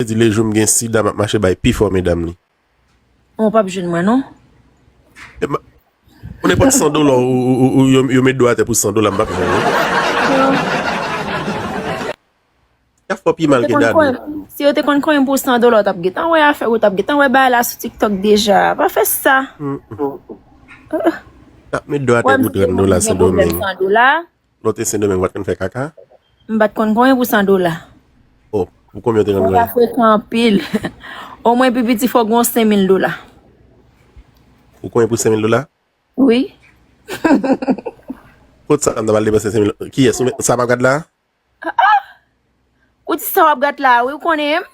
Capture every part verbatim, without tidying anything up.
Di lejou m gen sida, m ap mache bay pi fò medam li. Ou p ap jwenn mwen, non? E ma-, ou nenpòt san dola, ou, ou, ou, ou, yo, yo met do atè pou san dola, m p ap jwenn, non. Y ap fè w pi mal ke Dani. Si yo te konn konyen pou san dola, w t ap gentan wè afè, ou t ap gentan wè bagay la sou TikTok deja. Pa fè sa. Mm, mm. T ap met do atè pou trant dola Sendomeng. Lè w te Sendomeng, ou pa t konn fè kaka? M pa t konn konyen pou san dola. Oh, pou konbyen w te konn konyen? Sa frekan anpil. Omwen pi piti fò gen yon senk mil dola. Ou konyen pou senk mil dola? Wi. Kot sa m ta pral depanse senk mil? Kiyès? Ou, sa m ap gad la? Ou di sa w ap gad la, wi, ou konnen m.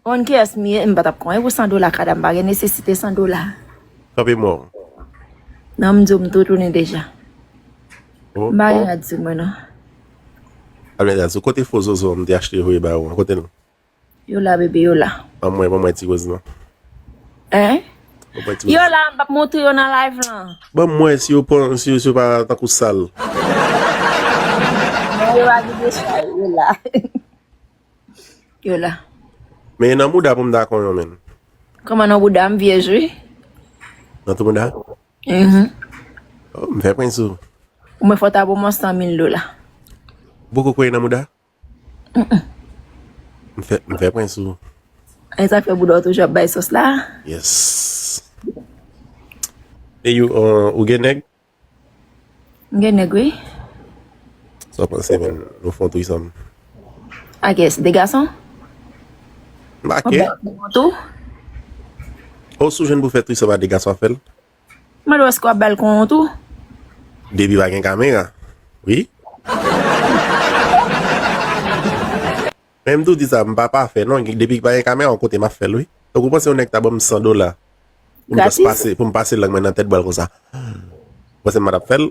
Konn kiyès m ye, m pa t ap konyen pou san dola, kada m pa gen nesesite san dola. Kanpe mò. Non, m di w m tou tounen deja. Oh, m pa gen oh. Rad sou mwen, non. Alè, rad sou kote fo zozo m te achte voye ba ou an? Kote l? Yo la, bebe, yo la. Ban mwen, ban mwen ti roz lan. Hein? Ban mwen ti roz. Yo la, m p ap montre yo nan live lan. Ban mwen si yo pran, si yo, si yo pa tankou sal. Non, yo pa gen de chay, yo la. Yo la. Men nan mouda pou m ta konyen, men. Kòman nan mouda m vyèj, wi? Nan tout mouda? Mhm. Oh, m fè pwen sou. Ou mwen fò ta bon mwen san mil dola. Boko konyen nan mouda? Mm-mm. M fè, m fè pwen sou. E sa fè bouda w toujou ap bay sòs la? Yes. E you, uh, ou gen nèg? M gen nèg, wi. Sa w panse, men, nou fè yon trisòm? I guess, de gason? M pa ke. Ou sou jwenn pou fè trisòm a de gason ap fè l? Mande w èske w ap ba l kon yon tou? Depi pa gen kamera. Wi. Men m tou di sa, m pa pafè non, depi pa gen kamera yon kote m ap fè l wi. Donk ou panse yon nèg ta ban m san dola pou m just pase, pou m pase lang mwen nan tèt bwa l konsa? Ou panse m pa t ap fè l?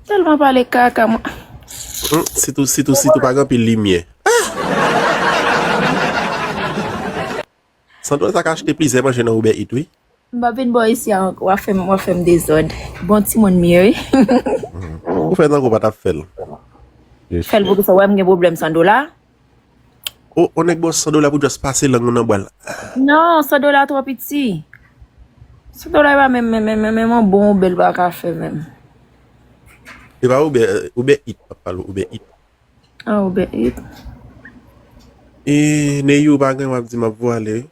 Tèlman pale kaka mwen. Hmm, sitou, sitou, sitou pa gen anpil limyè. San dola sa ka achte plizyè manje nan Uber Eats wi. M p ap vin bò isi a ankò, w ap fè m, w ap fè m dezòd. Bon timoun m ye wi. Ou fè tankou w pa t ap fè l. Fè l poukisa w wè m gen pwoblèm san dola? O, on nèg ba w san dola pou just pase lang ou nan bwa l. Non, san dola twò piti. San dola e pa menm, menm, menm, menm, menm yon bon Uber l pa ka fè menm. E pa Uber, Uber Eats, m ap pale Uber Eats. Ah, ou bèt. E, Neyou pa gen w ap di m ap voye ale wi.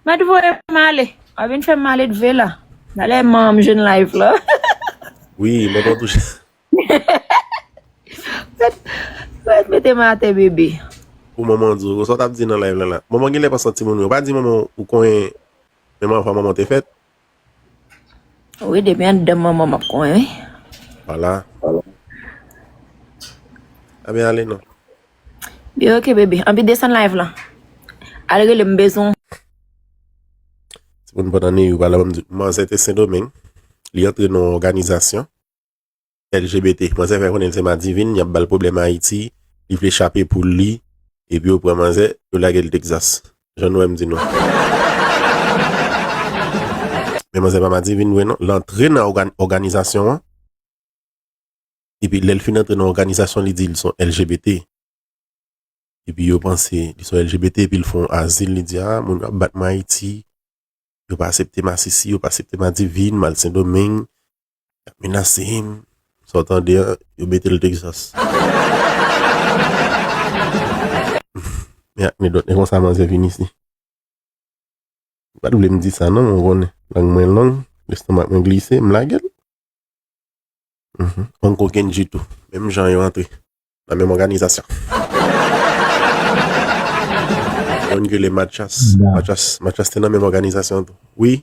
Mèt voye m ale. W ap vin fè m ale dve la. Talè manman m jwenn live la. Wi, manman touche. Mèt, mèt mete m atè bebe. Pou manman di w, sa w t ap di nan live la la. Manman genlè pa santi moun wi. Ou pa di manman ou konyen menm anvan manman te fèt. Wi, depi anndan manman m ap konyen wi. Vwala. Anben ale non. Byen, oke, bebe. Anpi desann live lan. Al rele m, bezwen w. Timoun pandan Neyou pale, ban m di, manzè te Sendomeng. Li antre nan yon òganizasyon L G B T. Manzè fè konnen l se madivin, y ap ba l pwoblèm Ayiti, li vle chape poul li, epi yo pran manzè, yo lage l Texas. Jan nou wè m di nou. Men manzè pa madivin vre non. L antre nan ògan-, òganizasyon an. Epi lè l fin antre nan òganizasyon, li di l se yon L G B T. Epi yo panse li se yon L G B T, epi l fè yon azil, li di, a, moun yo ap bat mwen Ayiti, yo pa aksepte m asisi, yo pa aksepte m adivin, m al Sendomeng, y ap menase m. Sa w tande an, yo mete l Texas. Men ak anekdòt, e konsa manzè vin isi. Ou pa t vle m di sa non, men w konnen. Lang mwen long, lestomak mwen glise, m lage l. Mhm. Uncle Kendji tou. Menm jan yo antre. Nan menm òganizasyon. Yon ki rele Matchas. Matchas, Matchas te nan menm òganizasyon tou. Wi.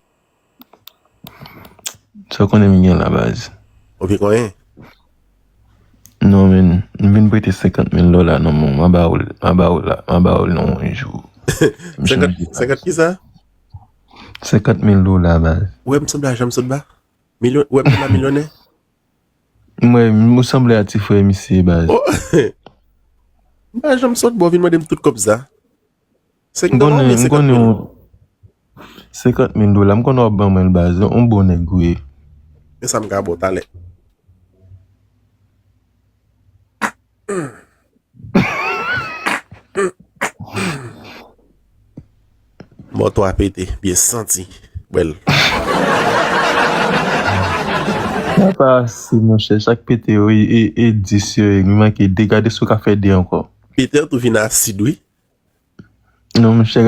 Sa w konnen m gen la, baz? Ou pi konyen? Non, men, m vin prete senkant mil dola nan men w. M a ba w l, m a ba w l la, m a ba w l nan yon jou. Senkant, senkant kisa? Senkant mil dola, baz. Ou wè m sanble a Janm Sotba? Milyon-, ou wè m sanble a milyonè? M wè, ou sanble a ti frè misye, baz. Oh! M pa janm sòt bò, vin mande m tout kòb sa. Se m konnen, m konnen yon senkant mil dola, m konnen w ap ban mwen l, baz. Yon bon nèg ou ye. Men sa m ka ba w talè. Bò twa pete, byen santi. Bwè l. Sa pa ase, monchè. Chak pete yo, e, e, e dis yo ye. Li manke de. Gade si w ka fè de ankò. Pete an tou vin asid, wi. Non, monchè,